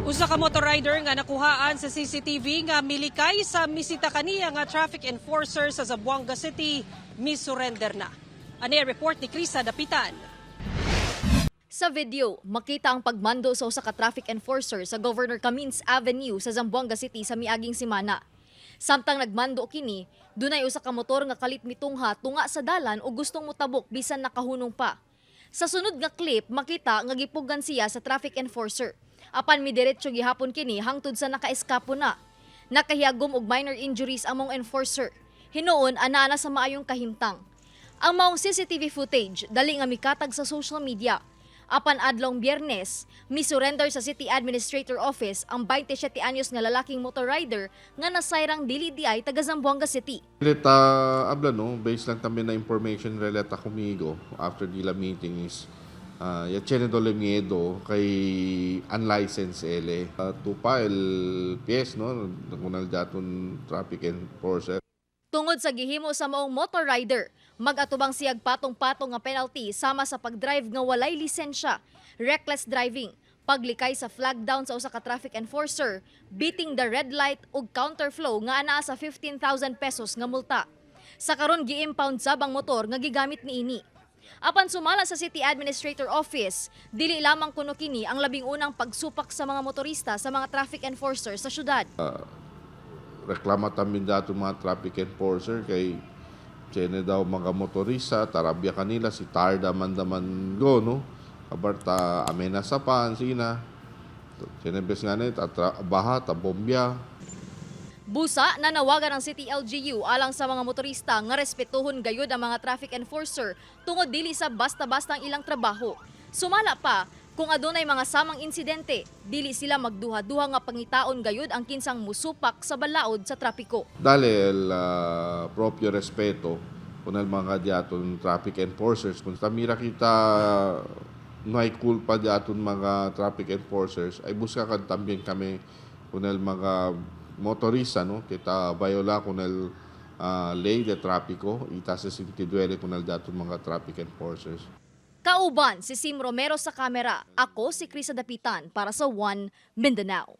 Usa ka motorrider nga nakuhaan sa CCTV nga milikay sa misita kaniya nga traffic enforcer sa Zamboanga City, misurrender na. Ani ang report ni Krisa Dapitan. Sa video, makita ang pagmando sa usa ka traffic enforcer sa Governor Camins Avenue sa Zamboanga City sa miaging semana. Samtang nagmando kini, dunay usa ka motor nga kalit mitungha tunga sa dalan ug gustong motabok bisan nakahunong pa. Sa sunod nga clip, makita nga gipugan siya sa traffic enforcer. Apan midiretso gihapon kini hangtod sa nakaeskapo na. Nakahiyagom og minor injuries ang maong enforcer. Hinuon anaa na sa maayong kahimtang. Ang maong CCTV footage dali nga mikatag sa social media. Apan adlong Biyernes, misurrender sa City Administrator Office ang 27 anyos nga lalaking motorrider nga nasayrang dili diay taga Zamboanga City. Leta habla no, based lang también na information relata conmigo after the meeting is ya tiene dole miedo kay unlicensed ele. Tupa el pies no, kunal daton traffic enforcer. Tungod sa gihimo sa maong motor rider, mag-atubang siyag patong-patong nga penalty sama sa pagdrive nga walay lisensya, reckless driving, paglikay sa flag down sa usa ka traffic enforcer, beating the red light ug counterflow nga anaa sa 15,000 pesos nga multa. Sa karon gi-impound sab ang motor nga gigamit niini. Apan sumala sa City Administrator Office, dili lamang kuno kini ang labing unang pagsupak sa mga motorista sa mga traffic enforcer sa syudad. Reklama también dato mga traffic enforcer kay tiene daw mga motorista, tarabya kanila si tarda man daman go no. Kabarta amenaza pan sina. Tiene bes nga ni baha ta bombya. Busa, nanawagan ang City LGU alang sa mga motorista nga respetuhon gayud ang mga traffic enforcer tungod dili sa basta-basta ang ilang trabaho. Sumala pa, kung adunay mga samang insidente, dili sila magduha-duha nga pangitaon gayud ang kinsang musupak sa balaod sa trapiko. Dale el propio respeto con el mga diaton traffic enforcers. Kung tamira kita no hay culpa diaton mga traffic enforcers, ay busca kan también kami con el mga motorista, no? Kita viola con el ley de tráfico y ta se sintiduele con el diaton mga traffic enforcers. Kauban si Sim Romero sa kamera. Ako si Krisa Dapitan para sa One Mindanao.